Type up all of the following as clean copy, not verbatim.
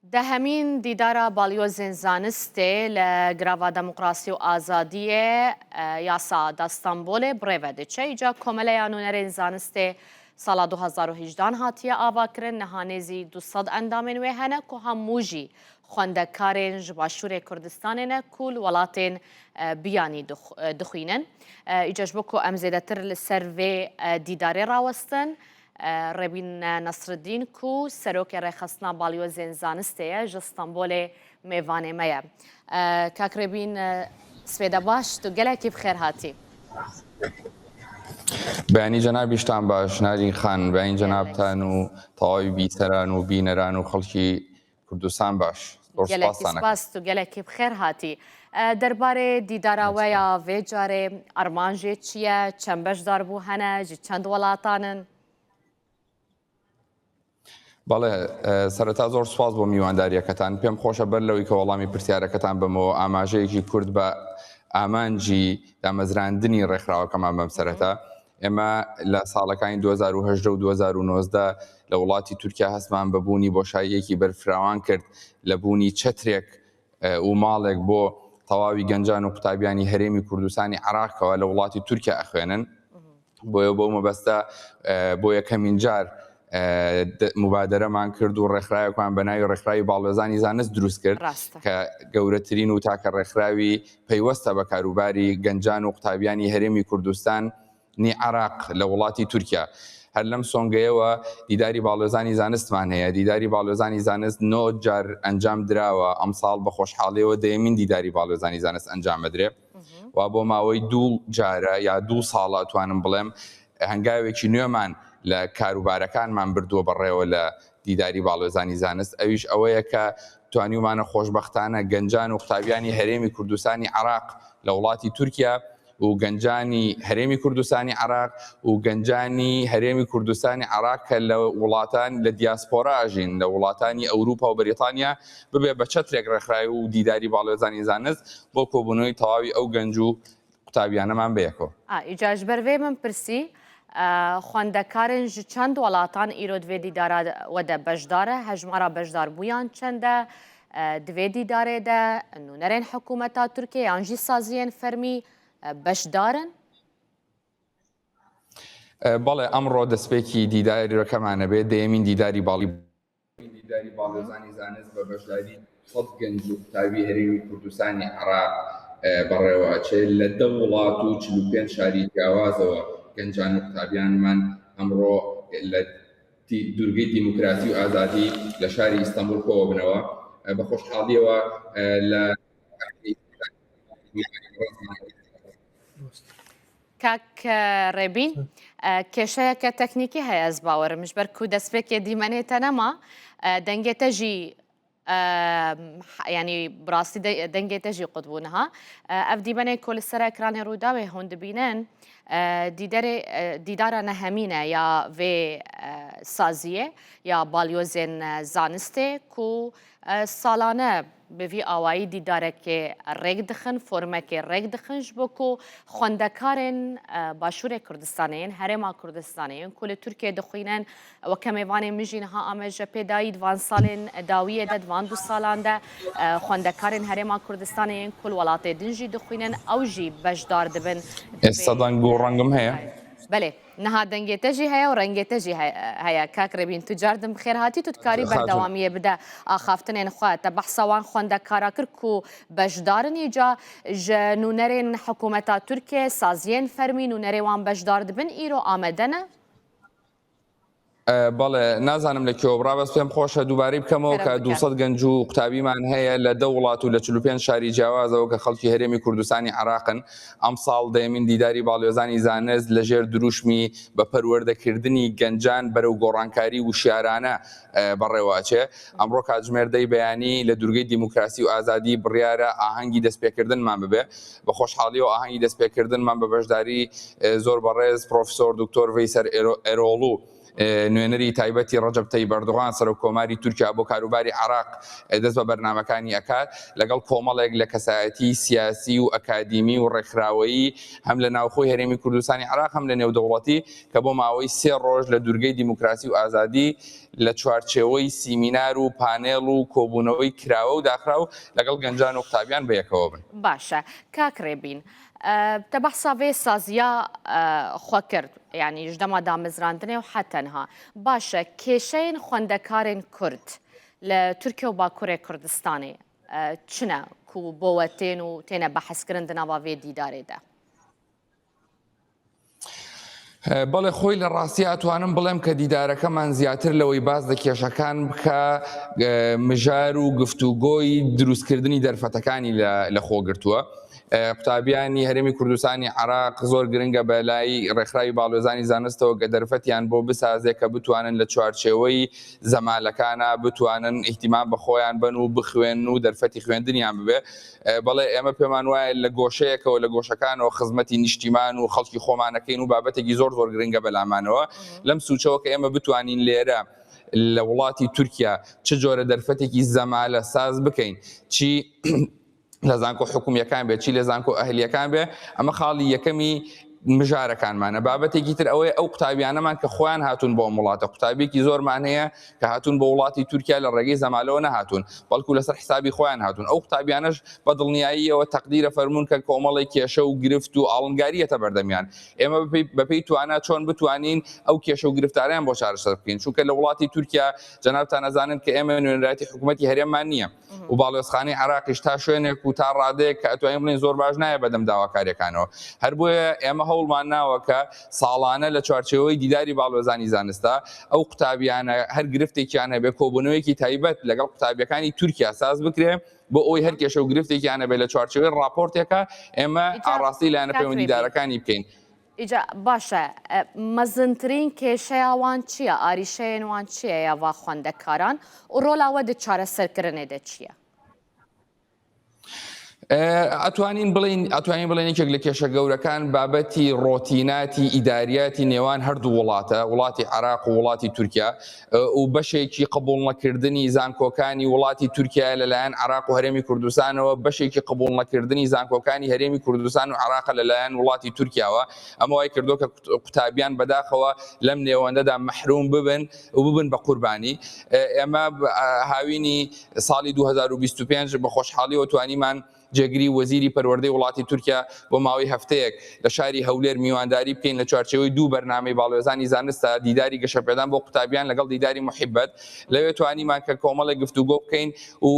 دەهەمین دیدارا باڵیۆزێن زانستێ لە گراڤا دەموقراسی و ئازادیێ یاسا دا ستانبۆلێ بڕێڤە دچە. ئیجا کۆمەلەیا نوونەرێن زانستێ ساڵا 2018 هاتیە ئاڤاکرن، نها نێزی 200 ئەندامێن وێ هەنە کو هەموو ژی خوەندەکارێن ژ باشوورێ کوردستانێ نە کو ل وەڵاتێن بیانی دخوینن. ئیجا ژ بۆ کو ئەم زێدەتر ل سەر ڤێ دیدارێ ڕاوەستن، ڕێبین نەسرەدین کو سەرۆکێ ڕێکخستنا باڵیۆزێن زانستێیە ژ ستەنبۆلێ مێڤانێ مەیە. کاک ڕێبین سپێدە باش تو گەلەکی بخێر هاتی. بەیانی جەنابیشتان باش نارین خان، بەیانی جەنابتان و تەواوی بیسەران و بینەران و خەڵکی کوردستان باش. زۆر گەلەکی سپاستان ئەکەم. سپاس تو گەلەکی بخێر هاتی. دەربارەێ دیداراوەیا ڤێ جارێ ئەرمانجێ چییە؟ چەند بەشدار بوو هەنە؟ ژ چەند وەڵاتانن؟ بەڵێ سەرەتا زۆر سوپاس بۆ میوانداریەکەتان. پێم خۆشە بەر لەوەی کە وەڵامی پرسیارەکەتان بەمەوە ئاماژەیەکی کورت بە ئامانجی دامەزراندنی ڕێکخراوەکەمان بەم سەرەتا. ئێمە لە ساڵەکانی 2018 و 2019 لە وڵاتی تورکیا هەستمان بە بوونی بۆشاییەکی بەرفراوان کرد لە بوونی چەترێک و ماڵێک بۆ تەواوی گەنجان و قوتابیانی هەرێمی کوردستانی عێراق کەوا لە وڵاتی تورکیا ئەخوێنن. بۆیە بەو مەبەستە بۆ یەکەمین جار موبادەرەمان کرد و ڕێکخراوێکمان بە ناوی ڕێکخراوی باڵوێزانی زانست دروست کرد کە گەورەترین و تاکە ڕێکخراوی پەیوەستە بە کاروباری گەنجان و قوتابیانی هەرێمی کوردستان نی عێراق لە وڵاتی تورکیا. هەر لەم سۆنگەیەوە دیداری باڵوێزانی زانستمان هەیە. دیداری باڵوێزانی زانست نۆ جار ئەنجام دراوە، ئەمساڵ بە خۆشحاڵیەوە دەیەمین دیداری باڵوێزانی زانست ئەنجام ئەدرێ. وا بۆ ماوەی دوو جارە یا دوو ساڵە ئەتوانم بڵێم هەنگاوێکی نوێمان لە کاروبارەکانمان بردووە بەڕێوە لە دیداری باڵوێزانی زانست ئەویش ئەوەیە کە توانیومانە خۆشبەختانە گەنجان و قوتابیانی هەرێمی کوردستانی عێراق لە وڵاتی تورکیا و گەنجانی هەرێمی کوردستانی عێراق و گەنجانی هەرێمی کوردستانی عێراق کە لە وڵاتان لە دیاسپۆرا ئەژین لە وڵاتانی ئەوروپا و بەریتانیا ببێ بە چەترێک ڕێکخراوی و دیداری باڵوێزانی زانست بۆ کۆبوونەوەی تەواوی ئەو گەنج و قوتابیانەمان بەیەکەوە. ئا ئیجا ژ بەر ڤێ من پرسی، خوەندەکارێن ژ چەند وەڵاتان ئیرۆ دڤێ دیدارا وە دە بەشدارە، هەژمارا بەشداربوویان چەندە، دڤێ دیدارێ دە نوونەرێن حکوومەتا تورکیە یان ژی سازیێن فەرمی بەشدارن؟ بەڵێ ئەمڕۆ دەستپێکی دیدارەکەمانە بێ دەیەمین دیداری باڵی دیداری باڵیۆزانی زانست بە بەشداری 100 گەنج و قوتابی هەرێمی کوردستانی عێراق بەڕێوە ئەچێت لە دە وڵات و 45 شاری جیاوازەوە گەنجان و قوتابیانمان ئەمڕۆ لە دوورگەی دیموکراسی و ئازادی لە شاری ئیستەنبوڵ کۆبنەوە بە خۆشحاڵیەوە لە کاک ڕێبین کێشەیەکە تەکنیکی هەیە ئەز باوەرم ژ بەر کو دەستپێکێ دیمەنێ تە نەما دەنگێ تەژی ینی بڕاستی دەنگێ تەژی قوت بوو نها ئەف دیمەنێ کۆ لە سەر ئەکرانێ ڕووداوێ هۆن دبینن دیدەرێ دیدارە نەهەمینە یا vê سازیە یا بالیۆزێن زانستێ کو ساڵانە بە ڤی ئاوایی دیدارەکێ ڕێک دخن، فۆرمەکێ ڕێک دخن ژ بۆ کو خوەندەکارێن باشوورێ کوردستانێ ین هەرێما کوردستانێ ین کو لە تورکیە دخوینن وەکە مێڤانێ مژی نها ئامێژە پێ دایی دڤان ساڵێن داویێ دە دڤان دو ساڵان دە خوەندەکارێن هەرێما کوردستانێ ین کو وڵاتێ دن ژی دخوینن ئەو ژی بەشدار دبن ئێستا دەنگ و ڕەنگم هەیە؟ بەلێ. نها دەنگێ تە ژی هەیە و ڕەنگێ تە ژی هەیە کاک ڕێبین تو جاردن بخێر هاتی تو دکاری بەردەوامیێ بدە ئاخافتنێن خوە تە بەحسا وان خوەندەکارا کرد کو بەشدارن ئیجا ژ نوونەرێن حکوومەتا تورکێ سازیێن فەرمی نوونەرێ وان بەشدار دبن ئیرۆ ئامەدەنە؟ بەڵێ نازانم لە کوێوە بڕا بەس پێم خۆشە دووبارەی بکەمەوە کە 200 گەنج و قوتابیمان هەیە لە دە وڵات و لە 45 شاری جیاوازەوە کە خەڵکی هەرێمی کوردستانی عێراقن ئەمساڵ دەیەمین دیداری باڵیۆزانی زانست لە ژێر دروشمی بە پەروەردەکردنی گەنجان بەرەو گۆڕانکاری وشیارانە بەڕێوە ئەچێ. ئەمڕۆ کاتژمێر دەی بەیانی لە دوورگەی دیموکراسی و ئازادی بڕیارە ئاهەنگی دەستپێکردنمان ببێ. بە خۆشحاڵیەوە ئاهەنگی دەستپێکردنمان بە بەشداری زۆر بەڕێز پرۆفسۆر دکتۆر ڤەیسەر ئێرۆڵو. نوێنەری تایبەتی ڕەجەب تەیب ئەردۆغان سەرۆک کۆماری تورکیا بۆ کاروباری عێراق دەست بە بەرنامەکانی ئەکات لەگەڵ کۆمەڵێک لە کەسایەتی سیاسی و ئەکادیمی و ڕێکخراوەیی هەم لە ناوخۆی هەرێمی کوردستانی عێراق هەم لە نێودەوڵەتی کە بۆ ماوەی سێ ڕۆژ لە دوورگەی دیموکراسی و ئازادی لە چوارچێوەی سیمینار و پانێڵ و کۆبوونەوەی کراوە و داخراو لەگەڵ گەنجان و قوتابیان بەیەکەوە بن. باشە کاک ڕێبین تە بەحسا ڤێ سازیا خوە کرد یانی ژ دەما دامەزراندنێ و حە تەنها باشە کێشەێن خوەندەکارێن کورد لە تورکیە و باکورێ کوردستانێ چنە کو بۆ وە تێن و تێنە بەحس کرن د ناڤا ڤێ دیدارێ دە؟ بەڵێ خۆی لە ڕاستی ئەتوانم بڵێم کە دیدارەکەمان زیاتر لەوەی باس لە کێشەکان بکە مژار و گفتوگۆی دروستکردنی دەرفەتەکانی لە خۆ گرتووە. قوتابیانی هەرێمی کوردستانی عراق زۆر گرنگە بە لای ڕێکخراوی باڵوێزانی زانستەوە کە دەرفەتیان بۆ بسازێ کە بتوانن لە چوارچێوەی زەمالەکانە بتوانن ئیهتیمام بە خۆیان بن و بخوێن و دەرفەتی خوێندنیان ببێ بەڵێ ئێمە پێمان وایە لە گۆشەیەکەوە لە گۆشەکانەوە خزمەتی نیشتیمان و خەڵکی خۆمانەکەین و بابەتێکی زۆر زۆر گرنگە بەلامانەوە لەم سوچەوە کە ئێمە بتوانین لێرە لە وڵاتی تورکیا چ جۆرە دەرفەتێکی زەمالە ساز بکەین چی لە زانکۆ حکومیەکان بێت چی لە زانکۆ ئەهلیەکان بێ ئەمە خاڵی یەکەمی مژارەکانمانە بابەتێکی تر ئەوەیە ئەو قوتابیانەمان کە خۆیان هاتوون بۆ ئەم وڵاتە قوتابیەکی زۆرمان هەیە کە هاتوون بۆ وڵاتی تورکیا لە ڕێگەی زەمالەوە نەهاتوون بەڵکو لەسەر حسابی خۆیان هاتوون ئەو قوتابیانەش بە دڵنیاییەوە تەقدیرە فەرموون کە کۆمەڵێک کێشە و گرفت و ئاڵنگاریەتە بەردەمیان ئێمە بەپێی توانا چۆن بتوانین ئەو کێشە و گرفتاریان بۆ چارەسەر بکەین چونکە لە وڵاتی تورکیا جەنابتان ئەزانن کە ئێمە نوێنەرایەتی حکوومەتی هەرێممان نییە و باڵیۆزخانەی عێراقیش تا شوێنێک و تا ڕادەیەک کە ئەتوانین بڵێین زۆر باش نایە بەدەم داواکاریەکانەوە هەر بۆیە ئێمە هەوڵمان ناوە کە ساڵانە لە چوارچێوەی دیداری باڵوێزانی زانستا ئەو قوتابیانە هەر گرفتێکیان هەبێ کۆبوونەوەیەکی تایبەت لەگەڵ قوتابیەکانی تورکیا ساز بکرێ بۆ ئەوەی هەر کێشە و گرفتێکیان هەبێ لە چوارچێوەی ڕاپۆرتێکە ئێمە ئاڕاستەی لایەنە پەیوەندیدارەکانی بکەین. ئیجا باشە مەزنترین کێشەیا وان چییە؟ ئاریشەیەن وان چییە یا ڤا خوەندەکاران و ڕۆلا وە د چارەسەرکردنێ دە چییە؟ ئەتوانین بڵین ئەتوانین بڵێن یەکێک لە کێشە گەورەکان بابەتی ڕۆتیناتی ئیداریاتی نێوان هەردوو وڵاتە وڵاتی عراق و وڵاتی تورکیا و بەشێکی قبوڵ نەکردنی زانکۆکانی وڵاتی تورکیا لەلایەن عراق و هەرێمی کوردستانەوە بەشێکی قبوڵ نەکردنی زانکۆکانی هەرێمی کوردستان و عراقە لەلایەن وڵاتی تورکیاوە ئەمە وای کردو کە قوتابیان بەداخەوە لەم نێوەندەدا مەحروم ببن و ببن بە قوربانی ئێمە هاوینی ساڵی 2025 بە خۆشحاڵیەوە توانیمان جێگری وەزیری پەروەردەی وڵاتی تورکیا بۆ ماوەی هەفتەیەک لە شاری هەولێر میوانداری بکەین لە چوارچێوەی دوو بەرنامەی باڵوێزانی زانستە دیداری گەشەپێدان بۆ قوتابیان لەگەڵ دیداری موحیبەت لەوێ توانیمان کە کۆمەڵێک گفتوگۆ بکەین و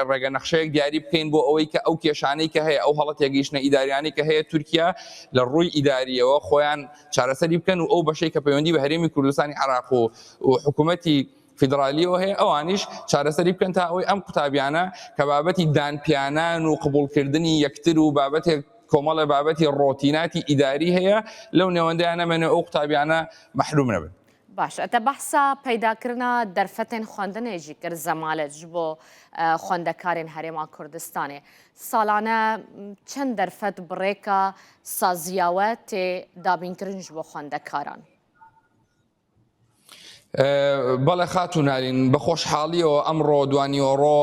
ڕێگە نەخشەیەک دیاری بکەین بۆ ئەوەی کە ئەو کێشانەی کە هەیە ئەو هەڵە تێگەیشتنە ئیداریانەی کە هەیە تورکیا لە ڕووی ئیداریەوە خۆیان چارەسەری بکەن و ئەو بەشەی کە پەیوەندی بە هەرێمی کوردستانی عێراق و حکوومەتی فیدرالیەوە هەیە ئەوانیش چارەسەری بکەن تا ئەوەی ئەم قوتابیانە کە بابەتی دانپیانان و قبوڵکردنی یەکتر و بابەتێک کۆمەڵە بابەتی ڕۆتیناتی ئیداری هەیە لەو نێوەندەیان نەمێنێ ئەو قوتابیانە مەحروم نەبن. باشە تە بەحسا پەیداکردنا دەرفەتێن خوەندنێ ژی کرد زەمالەت ji bo خوەندەکارێن هەرێما کوردستانێ ساڵانە چەند دەرفەت بڕێکا سازیاوە تێ دابینکردن ji bo خوەندەکاران؟ بەڵێ خاتوو نارین بە خۆشحاڵیەوە ئەمڕۆ دوانیوەڕۆ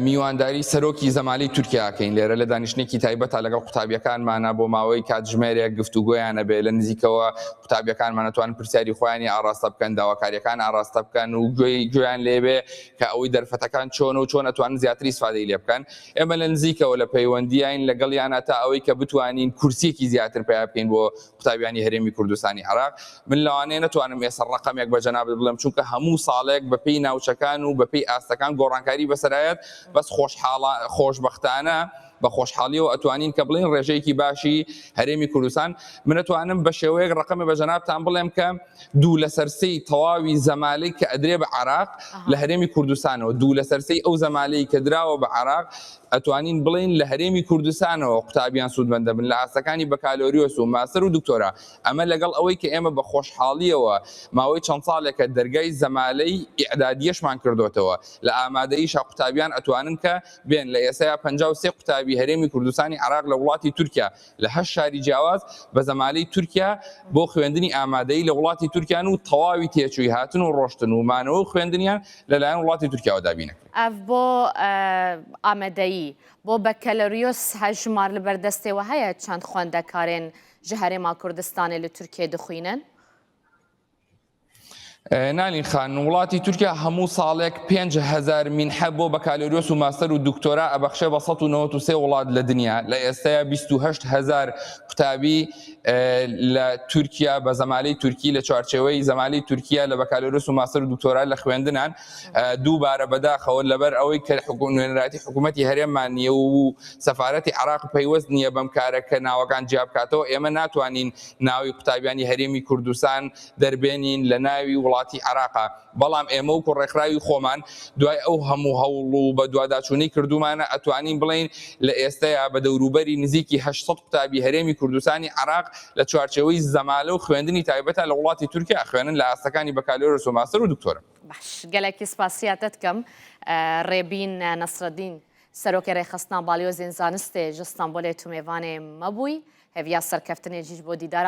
میوانداری سەرۆکی زەمالی تورکیاکەین لێرە لە دانیشتێکی تایبەتە لەگەڵ قوتابیەکانمانە بۆ ماوەی کاتژمێرێک گفتوگۆیانە بێ لە نزیکەوە قوتابیەکانمان ئەتوانن پرسیاری خۆیانی ئاڕاستە بکەن داواکاریەکان ئاڕاستە بکەن و گوێی گوێیان لێبێ کە ئەوەی دەرفەتەکان چۆن و چۆن ئەتوانن زیاتر ئیسفادەی لێ بکەن ئێمە لە نزیکەوە لە پەیوەندیین لەگەڵیانە تا ئەوەی کە بتوانین کورسیەکی زیاتر پیا بکەین بۆ قوتابیانی هەرێمی کوردستانی عێراق من لەوانەیە نەتوانم ئێستا ڕەقەمێک بە جەنابت بڵێم چونکە هەموو ساڵێک بەپێی ناوچەکان و بەپێی ئاستەکان گۆڕانکاری بەسەرایەت بەس خۆشحاڵە خۆشبەختانە بە خۆشحاڵیەوە ئەتوانین کە بڵێین ڕێژەیەکی باشی هەرێمی کوردستان من ئەتوانم بە شێوەیەک ڕەقەمێ بە جەنابتان بڵێم کە دوو لەسەر سێی تەواوی زەمالەی کە ئەدرێ بە عێراق لە هەرێمی کوردستانەوە دوو لەسەر سێی ئەو زەمالەی کە دراوە بە عێراق ئەتوانین بڵێین لە هەرێمی کوردستانەوە قوتابیان سوودمەند دەبن لە ئاستەکانی بەکالۆریۆس و ماستەر و دکتۆرا ئەمە لەگەڵ ئەوەی کە ئێمە بە خۆشحاڵیەوە ماوەی چەند ساڵێکە دەرگای زەمالەی ئیعدادیەشمان کردۆتەوە لە ئامادەییشا قوتابیان ئەتوانن کە بێن لە ئێسەیا 53 قوتابی. قوتابی هەرێمی کوردستانی عێراق لە وڵاتی تورکیا لە هەشت شاری جیاواز بە زەمالەی تورکیا بۆ خوێندنی ئامادەیی لە وڵاتی تورکیان و تەواوی تێچووی هاتن و ڕۆشتن و مانەوە و خوێندنیان لەلایەن وڵاتی تورکیاوە دابین ئەکرێت. ئەڤ بۆ ئامادەیی بۆ بەکەلەریۆس هەژمار لە بەردەستێوە هەیە چەند خوەندەکارێن ji Herêma Kurdistanê li Tirkiyê dixwînin؟ نالین خان، وڵاتی تورکیا هەموو ساڵێک 5000 مینحە بۆ بەکالۆریۆس و ماستەر و دکتۆرا ئەبەخشێ بە 193 وڵات لە دنیا لە ئێستایا 28000 قوتابی لە تورکیا بە زەمالەی تورکی لە چوارچێوەی زەمالەی تورکیا لە بەکالۆریۆس و ماستەر و دکتۆرا لە خوێندنان دووبارە بەداخەوە لەبەر ئەوەی کە نوێنەرایەتی حکوومەتی هەرێممان نییە و سەفارەتی عراق پەیوەست نییە بەم کارە کە ناوەکان جیا بکاتەوە ئێمە ناتوانین ناوی قوتابیانی هەرێمی کوردستان دەربێنین لە ناوی وڵاتی عێراقا، بەڵام ئێمە وەکو ڕێکخراوی خۆمان دوای ئەو هەموو هەوڵ و بەدواداچوونەی کردوومانە ئەتوانین بڵێین لە ئێستەیا بە دەوروبەری نزیکی 800 قوتابی هەرێمی کوردستانی عێراق لە چوارچێوەی زەمالە و خوێندنی تایبەتا لە وڵاتی تورکیا ئەخوێنن لە ئاستەکانی بەکالۆریۆس و ماستەر و دکتۆرا. باش گەلەکی سپاسیا te dikim Rêbîn Nesredîn Serokê Rêxistina Balyozên Zanistê ji Stenbolê tu mêvanê me bûyî. Hêviya serkeftinê jî ji bo dîdara.